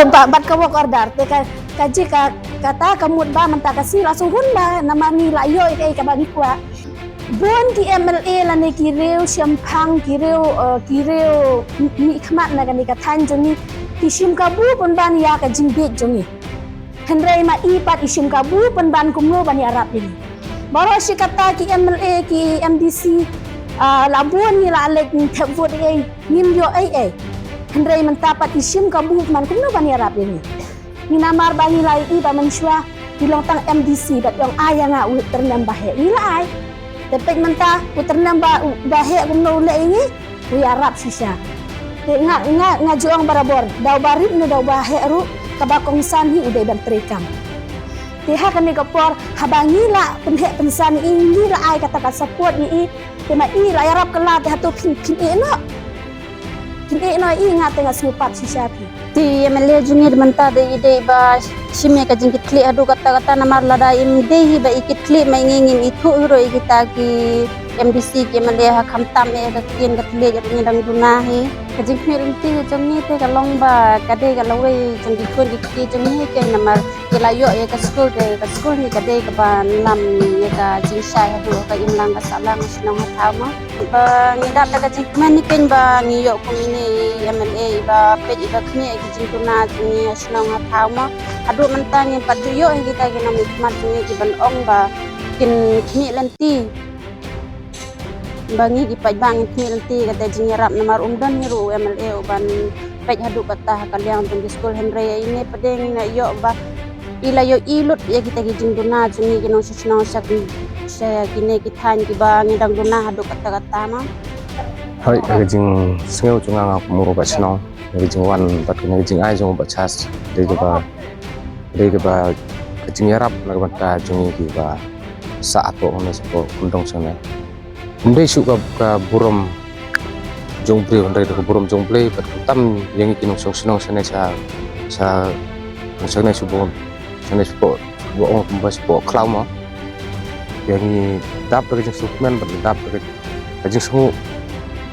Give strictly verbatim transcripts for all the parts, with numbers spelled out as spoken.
Ba, bad ka work order te ka, ka ji ka, kata ka mut ba mynta ka sngi la sngewhun ba namar ngi la ïoh ïa kaei kaba ngi kwah. Bun ki M L A lane ki riew shemphang, ki riew, eh, ki riew mih khmat na kane ka thaiñ jong ngi, ki shim kabu pynban ïa ka jingbieit jong ngi. Hynrei ma i pat i shim kabu pynban kumno ban ïarap ïa ngi. Baroh shi katta ki M L A, ki M D C, ah, la bun ngi la leit thep vote ei ei, ngim ïoh ei ei. Hynrei mynta pat i shim kabu pynban kumno ban ïarap ïa ngi. Ngi namar ba ngi la ïohi ba mynshuwa i long tang M D C bad i ong ai ïa nga u tyrnem ba heh, ngi la ai. Te peit mynta u tyrnem ba, ba heh kumno u leh ïa ngi, u ïarap shisha. Te nga, nga, nga ju ong barabor, da uba rit ne da uba heh ruh, kaba kongsan hi u dei ban treikam. Te ha kane ka por haba ngi la pynheh pynsan ïa i, ngi la ai kata ka support ïa i, te ma i la ïarap kylla, te hato phin, phin ïeh noh? Phin ïeh noh ïa i? Nga te nga sngewpap shisha phi. Te i M L A jong ngi mynta dei i dei ba shim ïa ka jingkitkhlieh haduh katta katta, namar lada im dei hi ba i kitkhlieh ma i, ngi ngim ithuh hi ruh ïa kita ki M D C ki M L A ha khamtam ïa ka ktien ka thylliej ruh ngi dang duna hi. Ka jingkhmih lynti jong ngi te ka long ba ka dei ka lawei jong ki khun ki kti jong ngi, keiñ namar ki la ïoh ïa ka skul, te ka skul hi ka dei kaba lam ïa ka jingshai haduh ka imlang ka sahlang ha shnong ha thaw mo. Ba ngi dap da ka jingkmen hi keiñ ba ngi ïoh kum ine i M L A iba peit iba khmih ïa ki jingduna jong ngi ha shnong ha thaw mo. Haduh mynta ngim pat ju ïoh hi kita ki nongmihkhmat jong ngi kiban ong ba kin khmih lynti. Ba ngi ki paidbah ngin khmih lynti kata jingïarap, namar um don hi ruh u M L A uban peit haduh katta ha ka liang jong ki skul, hynrei ine pat de ngi ïoh ba i la ïohi lut ïa kita ki jingduna jong ngi ki nongshong shnong sha ki, sha kine ki thaiñ kiba ngi dang duna haduh katta katta mo. Hooid, ka jingsngew jong nga, nga kum u rangbah shnong, ka jingwan bad ka jingai jong u Bah Charles, dei kaba, dei kaba ka jingïarap na ka bynta jong ngi kiba sah hapoh kumne sha hapoh, kum dong shangne. Kum dei shuh ka, ka burom jong u briew, hynrei da ka burom jong U Blei bad khamtam ïa ngi ki nongshong shnong shangne sha, sha, shangne sha bun, shangne sha hapoh, ba ong kumba sha hapoh khlaw mo. Ïa ngi dap da ka jingsngewkmen bad ngi dap da ka, ka jingsngew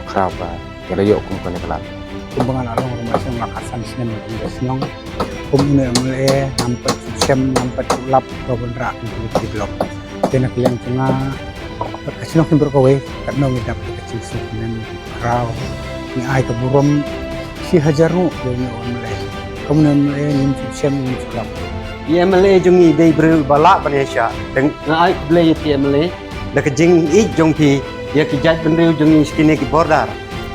bakhraw ba ngi la ïoh kum kane ka lad. Kumba nga la long rangbah shnong la khatsan snem ha kane ka shnong. Kum une M L A ngam pat shem, ngam pat lap ba wanrah kum community block. Te na ka liang jong nga bad ka shnong Shnong Baroh kawei, katno ngi dap da ka jingsngewkmen bakhraw. Ngi ai ka burom shi hajar nguh ïa une u M L A. Kum une u M L A ngim ju shem, ngim ju lap. I M L A jong ngi dei briew ba lah ban ïaishah. Te nga ai khublei ïa phi M L A da ka jingïeit jong phi ïa ki jaitbynriew jong ngi sha kine ki border,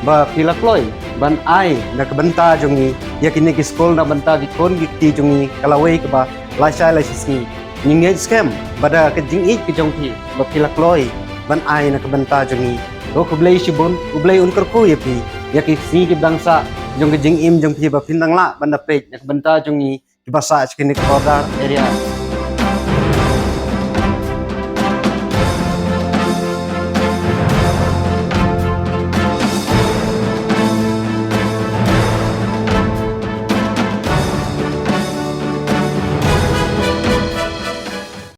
ba phi la kloi ban ai na ka bynta jong ngi ïa kine ki skul na bynta ki khun ki kti jong ngi, ka lawei kaba lashai lashisngi. Ngi ngeit skhem ba da ka jingïeit ka jong phi ba phi la kloi ban ai na ka bynta jong ngi. Ko khublei shibun, U Blei un kyrkhu ïa phi ïa ki sngi kiba dang sah jong ka jingim jong phi ba phin dang lah ban da peit na ka bynta jong ngi kiba sah sha kine ki border area.